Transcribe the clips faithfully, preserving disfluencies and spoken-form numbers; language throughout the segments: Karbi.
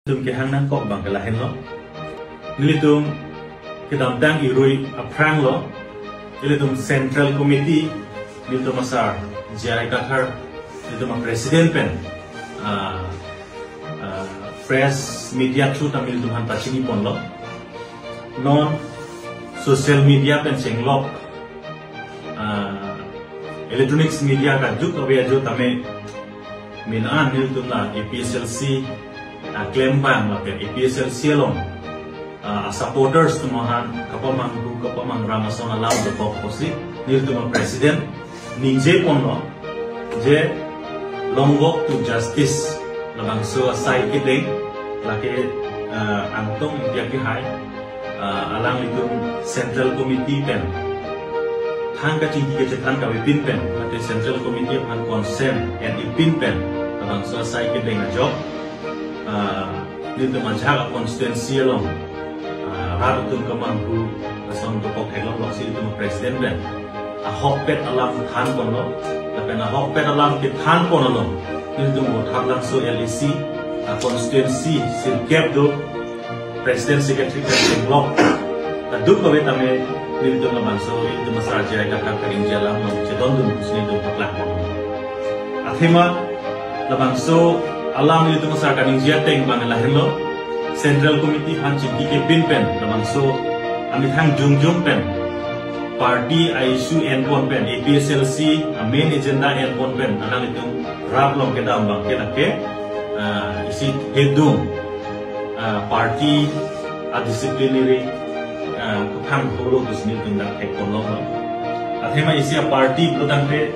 Nelitum kehang nangkok abang ke lahenlo. Nelitum kedamtang irui aphranglo, nelitum Central Committee, nelitum asar J I Kathar, nelitum a-president pen, ah, ah, press media through ta nelitum aphan pachiniponlo. Non social media pen chenglok, ah, electronics media kajut ave ajo tame min an nelitum la A P H L C aklembang lapen A P H L C along, ah, supporters atum aphan kapamanghu kapamangram ason alam dokok pusi nelitum a-president ningjeponlo je long walk to justice labangso asai kedeng lake, ah, Angtong Ingti Kehai, ah, alanglitum Central Committee pen than kachingki kachethan kavepin pen, mate Central Committee aphan consent en-ipin pen labangso asai kedeng ajok, ah, nelitum ajahak a-constituency along, ah, rat atum kamanghu ason dokok theklongloksi nelitum a-president pen ahokpet alam thanponlo. Lapen ahokpet alam kethanpon along nelitum Vothatlangso L A C a-constituency sirkep do, president secretary pen chenglok kaduk kave tame nelitum labangso nelitum asar J I Kathar kaningje alam along chedondun pusi nelitum paklangpon. Athema labangso alam nelitum asar kaningje ateng abang lahenlo. Central Committee aphan chingki kepin pen labangso amethang jongjong pen party a-issue enpon pen, A P H L C a-main agenda enpon pen alanglitum rat along kedam abang ke lake, ah, isi hedung, ah, party a-disciplinary, ah, kephangholo pusi nelitum dak thekponlonglo. Athema isi a-party pulotangte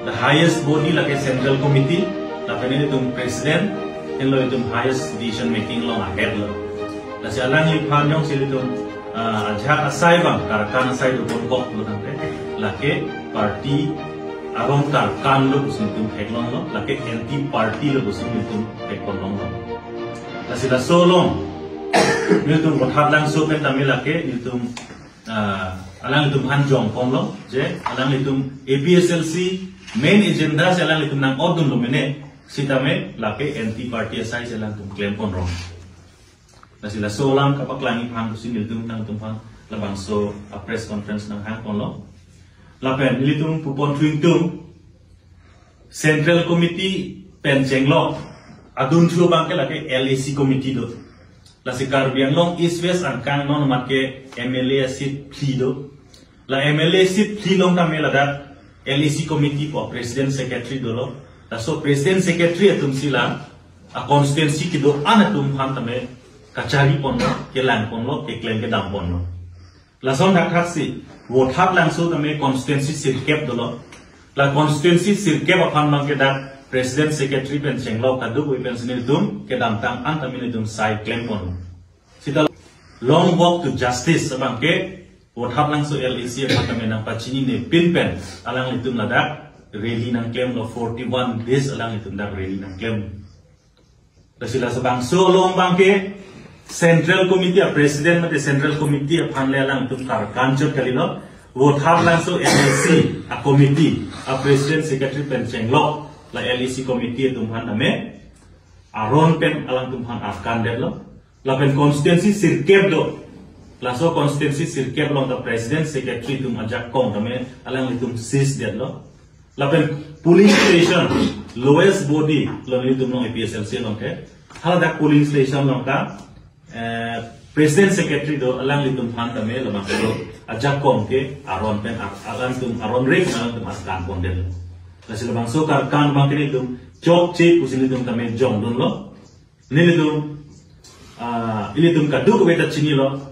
the highest body lake Central Committee, lapen nelitum president, henlo itum highest decision making along a-head lo. Lasi alangliphan jongsi nelitum, ah, ajahak asai abang karkan asai doponkok pulotangte lake party aron karkan lo pusi nelitum theklonglo, lake anti party lo pusi nelitum thekponlonglo. Lasi laso along nelitum Vothatlangso pen tame lake nelitum, ah, alanglitum aphan jongponlo je alanglitum A P H L C main agenda si alanglitum nang-otdunlo mene, sitame lake anti party asai si alanglitum klemponrong. Lasi laso alam kapaklangji aphan pusi nelitum nangtum aphan labangso a-press conference nanghangponlo. Lapen nelitum puponthu ingtung Central Committee pen chenglok adunthu abang ke lake L A C committee do. Lasi Karbi Anglong East West angkang non amat ke M L A a-seat phli do. La M L A seat phli along tame ladak L A C committee pu president secretary dolo. Laso president secretary atum si la a-constituency kedo-an atum aphan tame kachariponlo, kelangponlo, keklem kedamponlo. Lason thakthaksi Vothatlangso tame constituency sirkep dolo. La constituency sirkep aphan abang ke dak president secretary pen chenglok kaduk ave pensi nelitum kedamtang an tame nelitum sai klemponlo. Sita long walk to justice abang ke Vothatlangso L A C aphan tame nangpachinine pin pen alanglitum ladak rally nangklemlo, forty-one days alanglitum dak rally nangklem. Lasi laso bangso along abang ke Central Committee a-president mate Central Committee aphan le alangtum karkan chot kalilo. Vothatlangso L A C a-committee a-president secretary pen chenglok la L A C committee atum aphan tame aron pen alangtum aphan arkandetlo. Lapen constituency sirkep do. Laso constituency sirkep along ta president secretary atum ajakong tame alanglitum seize detlo. Lapen polling station, lowest body lo nelitum along A P H L C along ke. Haladak polling station along ta, eh, president secretary do, alanglitum aphan tame labangso ajakong ke aron pen ar-, alangtum aron rek alangtum arkandetlo. Lasi labangso karkan abang ke nelitum chokche pusi nelitum tame jongdunlo. Nelitum, ah, ilitum kaduk ave ta chinilo,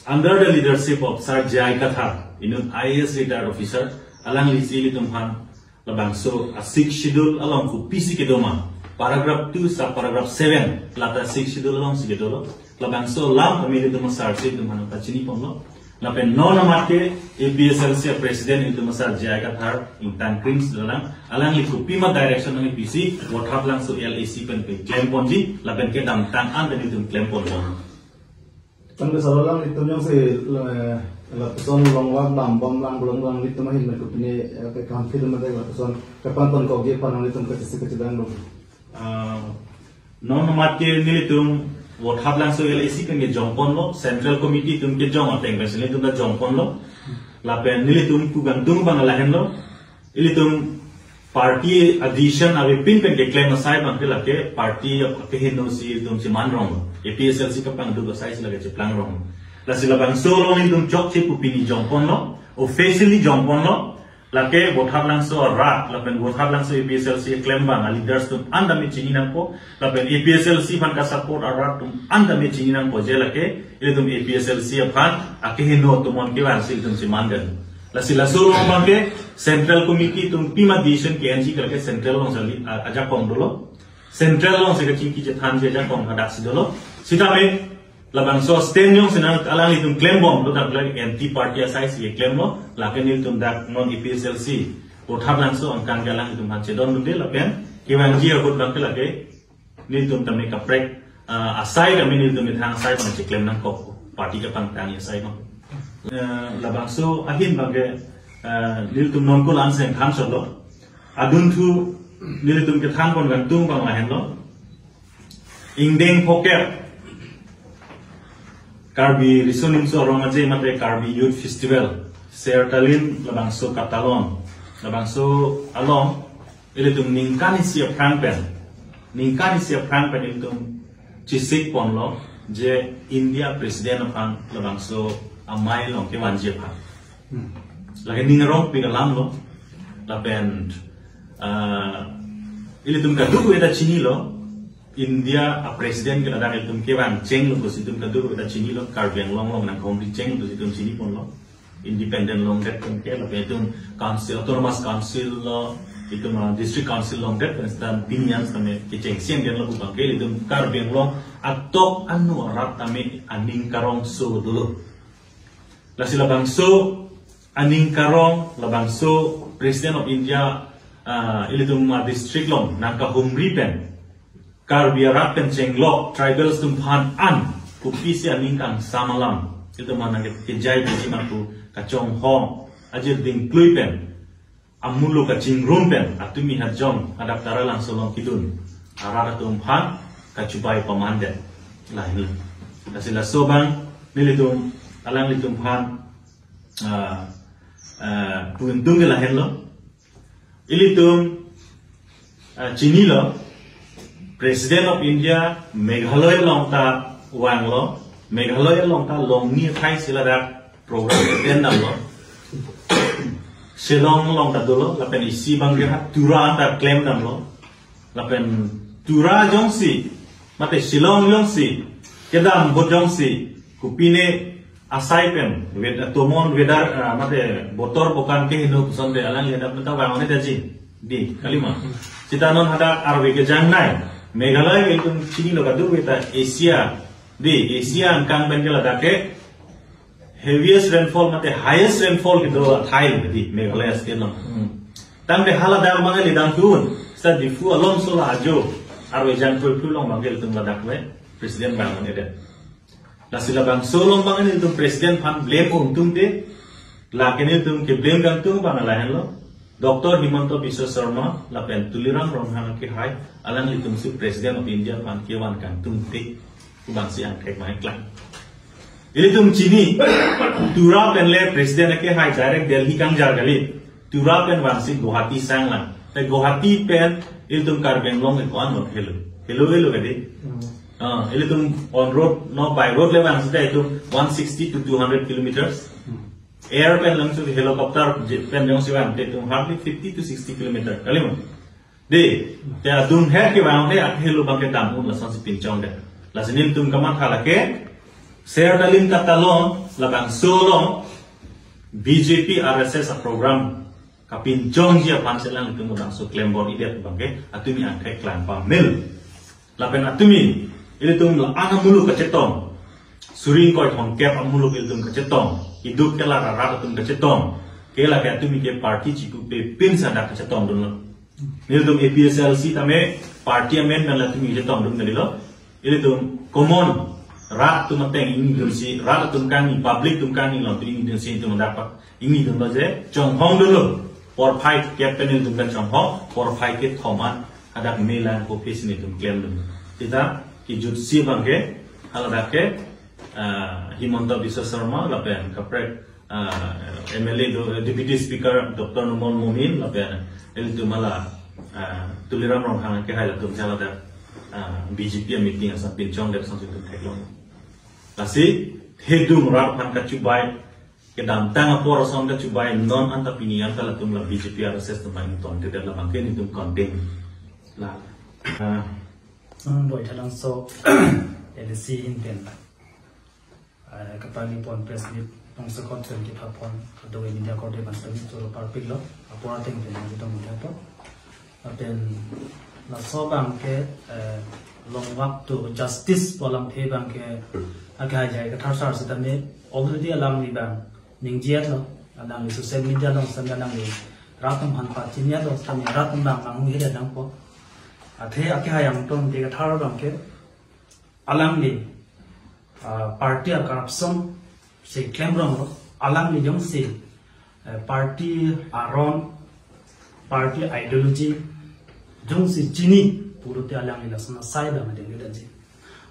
under the leadership of Sir J I Kathar, inut I A S retired officer, alanglisi ilitum aphan labangso a-Sixth Schedule along kopisi kedo ma, paragraph two sub paragraph seven, lata Sixth Schedule alongsi kedolo. Labangso alam tame ilitum asar si ilitum aphan pachiniponlo. Lapen non amat ke A P H L C a-president ilitum asar J I Kathar ingtang krim si dolang, alangli kopima direction nangpisi Vothatlangso L A C pen pe klemponji, lapen kedamtang an pen ilitum klemponbom. Tangte salolang itum jongsi, eh, lapuson long walk dambomlang pulo, alanglitum ahin pen kopine, eh, ke kam film mate lapuson kapantonkokji aphan alanglitum kachisi kachidang dong. Ah, Non mate nelitum Vothatlangso L A C pen kejongponlo, Central Committee atum kejong ateng pen si nelitum ta jongponlo. Lapen nelitum kugangtung abang lahenlo. Ilitum party adhesion avepin pen keklem asai abang ke lake party keheno si ilitum cheman rong. A P H L C kapangduk asai si lake cheplang rong. Lasi labangso along ilitum chokche pu pini jongponlo, officially jongponlo. Lake Vothatlangso arat, lapen Vothatlangso A P H L C keklem abang a leaders atum an tame chini nangpo, lapen A P H L C aphan ka support arat atum an tame chini nangpo je lake ilitum A P H L C aphan akeheno atum an kevan si ilitum cheman den. Lasi laso along abang ke Central Committee atum pima decision ke-enji ke lake Central along si a-, ajakong dolo. Central along si kachingki chethanji ajakong hadak si dolo. Sitame labangso stand jongsi nang alanglitum klembom lo, dak lake anti party asai si klemlo, lake nelitum dak non A P H L C Vothatlangso angkang ke alanglitum aphan chedondunde lapen kevangji ahut abang ke lake nelitum tame kaprek, ah, asai tame nelitum methang asai abang cheklem nangkok, party kapangtang asai abang. Eh, labangso ahin abang ke, eh, nelitum non ko lanseng than solo. Adunthu nelitum kethanpon kangtung abang lahenlo. Ingdeng phokep Karbi Riso Nimso Rong Aje mate Karbi Youth Festival, Ser Talim labangso katalon, labangso along ilitum ningkan isi aphrang pen, ningkan isi aphrang pen ilitum chesik ponlo je India President aphan labangso amei along kevanji aphan. Hmm. Lake ning arongpik alam lo. Lapen, ah, ilitum kadokave ta chinilo. India a President ke ladak ilitum kevangchenglo pusi ilitum kadokave ta chinilo. Karbi Anglong along nangkehumri chenglo pusi ilitum chiniponlo. Independent longdet pen ke, lapen itum council, autonomous council lo, itum, ah, district council longdet pen seta pini an seta me kechengsi angdeng lo pu abang ke, ilitum Karbi Anglong atok anu arat tame aning karong so dolo. Lasi labangso aning karong, labangso President of India, ah, ilitum, ah, district along nangkahumri pen Karbi arat pen chenglok tribals atum aphan an kopisi aning kangsam alam ilitum aphan nangkejai piji ma pu kachonghong ajir dingklui pen, amuluk kachingrum pen, atumi hajong hadak Taralangso along kedun arat atum aphan kachubai pamandet. Lahelo. Lasi laso abang nelitum, alanglitum aphan, ah, ah, puintung ke lahenlo. Ilitum, ah, chinilo, President of India Meghalaya along ta vanglo, Meghalaya along ta longni athai si ladak program attend damlo. Shillong along ta dolo, lapen isi abang ke ha Tura ta klem damlo. Lapen Tura jongsi, mate Shillong jongsi kedam ahut jongsi, kopine asai pen, wed-, tomon weather, ah, mate botor bokan keheno puson te alangli hadak meta vang ne daji. Dei, kalima. Seta non hadak arve kejangnei. Meghalaya ke itum chinilo kadokave ta Asia. Dei, Asia angkang pen ke ladak ke heaviest rainfall mate highest rainfall kedo athai dei Meghalaya state along. Hmm. Tangte hala dak mangai lidang tun. Seta Diphu along so la ajo. Arve jangphul phul along abang ke ilitum ladak le President vang ne det. Lasi labangso along abang nelitum President aphan blame ongtungte, lake nelitum keblame kangtung abang lahenlo. Doctor Himanta Biswa Sarma lapen Tuliram Ronghang akehai alanglitum si President of India aphan kevan kangtungte, pu abang si angthek mangklang. Ilitum chini, Tura pen le President akehai direct Delhi kangjar kali. Tura pen vangsi Guwahati sanglang. Te Guwahati pen ilitum Karbi Anglong ke ko-an lo helo. Helo helo kadi. Hmm. Ah, ilitum on road, no by road le vang seta itum one sixty to two hundred kilometers. Hmm. Air pen lang su helicopter jet pen jongsi vang te itum hardly fifty to sixty kilometer. Kali mo? Dei, te adung her kevang de akhelo abang ke dam un lasonsi pinchong de. Lasi nelitum kamatha lake, Ser Talim katalon, labangso along, B J P R S S a program kapinchongji aphan si alanglitum labangso klembor-idet abang ke, atumi angthek klang pamil. Lapen atumi, ilitum la-an amuluk kachetong. Suri ingkoi thomkep amuluk ilitum kachetong. Iduk kelar arat atum kachetong. Ke lake atumi ke party chikupe pin sadak kachetongdunlo. Nelitum A P H L C tame party amen pen la atumi chetongdun kalilo. Ilitum common rat atum ateng ingnidunsi, rat atum kangni, public atum kangni along atum ingnidunsi itum dapat ingnidunlo je, chonghongdunlo. Porphai kep pen nelitum kachonghong, porphai kethom an hadak melang kopisi nelitum klemdun. Sita kejutsi abangke, haladak ke, ah, Himanta Biswa Sarma lapen kaprek, ah, M L A do, Deputy Speaker Doctor Numal Momin lapen ilitum hala, ah, Tuliram Ronghang kehai latum haladak, ah, B J P meeting asap pinchongdet asonsi itum theklong. Lasi thedung rat aphan kachubai, kedamtang apor ason kachubai, non anta pini anta latum la B J P R S S atum abang tongte det labangke nelitum condemn. La, ah, Hmm, Boithalangso L A C ahin pen, eh, kapangni pon press meet nongsekot pen kepapon kadokave media korte aphan sitame choro parpiklo, apor ateng pen nelitum muthapo. Lapen laso abangke, eh, long walk to justice pu alamthe abangke akehai J I Kathar sar sitame already alangli abang ningjejetlo, alangli social media along sitame alangli rat atum aphan pachinijetlo, sitame rat atum abang nanghuhire nangpo. Athe akehai Himanta Kathar abangke alangli, ah, party a-corruption si klemronglo, alangli jongsi, eh, party aron, party ideology jongsi chini pulote alangli lason asai abang dengledetji.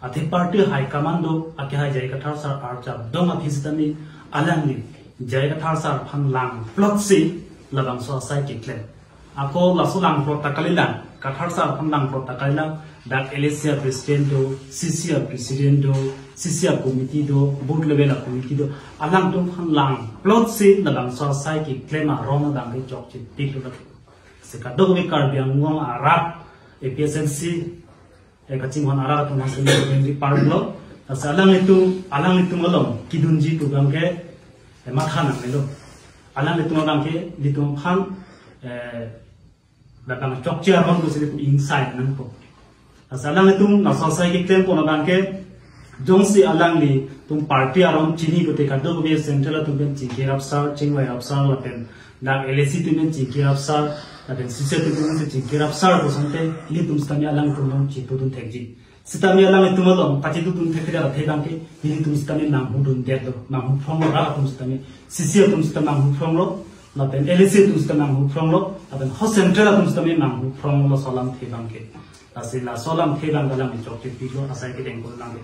Athe party high command do, akehai J I Kathar sar archap dong aphi sitame alangli J I Kathar sar aphan langplotsi labangso asai keklem. Ako laso langplot ta kalilang, Kathar sar aphan langplot ta kalilang, dak L A C a-president do, C C a-president do, C C a-committee do, booth level a-committee do, alangtum aphan langplotsi labangso asai keklem aron abangke chokchepiklo. Si kadokave Karbi Anglong arat A P H L C, eh, kachinghon arat atum aphan sitame parlo. Lasi alanglitum, alanglitum along kedunji pu abangke, eh, matha nangnelo. Alanglitum abangke nelitum aphan, eh, labang chokche aron pusi nelitum ingsai nangpo. Lasi alanglitum laso asai keklempon abangke, jongsi alanglitum party aron chini pulote kadokave central atum pen chingkirap sar, chingvairap sar lapen dak L A C atum pen chingkirap sar, lapen C C atum pen chingkirap sar pu asonte nelitum sitame alangtum along chitudun thekji. Sitame alanglitum along kachitudun thekthedet athe abangke nelitum sitame nanghudundetlo, nanghuphronglo, rat atum sitame, C C atum sitame nanghuphronglo, lapen L A C atum sitame nanghuphronglo, lapen ho central atum sitame nanghuphronglo laso alamthe abangke. Lasi laso alamthe abang alangli chokchepiklo, asai kedeng ko nang.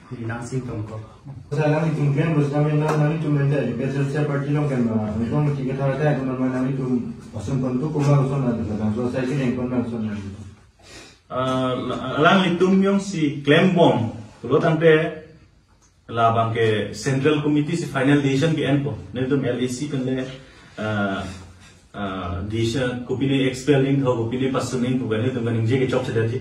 Ni nang sing tong ko. Sa alanglitum klem bos kami na nanglitum mente A P H L C party along kan ma. Nangtum tiket thara ta kan ma nanglitum ason pon tu kuma ason na, laso asai kedeng ko na ason na. Ah, la-, alanglitum jongsi klembom pulo tangte labangke Central Committee si final decision ke-enpo. Nelitum L A C pen le, ah, ah, decision kopine expel nangthu, kopine pass nangthu, nelitum kaningje ke chokchedetji.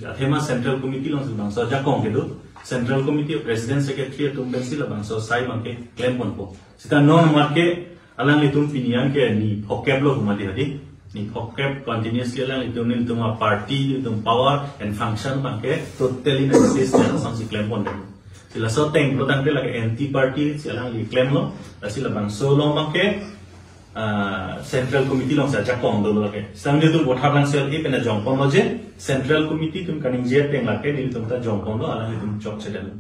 Athema Central Committee alongsi labangso ajakong kedo. Central Committee President Secretary atum pensi labangso asai abangke klemponpo. Sita non mat ke alanglitum pini an ke ni phokep lo huma di hadi. Ni phokep continuously alanglitum, nelitum a-party, nelitum power and function abangke totally nang-exist asonsi klempon de. Si laso ateng pulo tangte lake anti party si alangli klemlo, lasi labangso along abangke, ah, Central Committee alongsi ajakong dolo lake. Sitame nelitum Vothatlangso L A pen ajongponlo je, Central Committee atum kaningje ateng lake nelitum ta jongponlo, alanglitum chokchedetlo.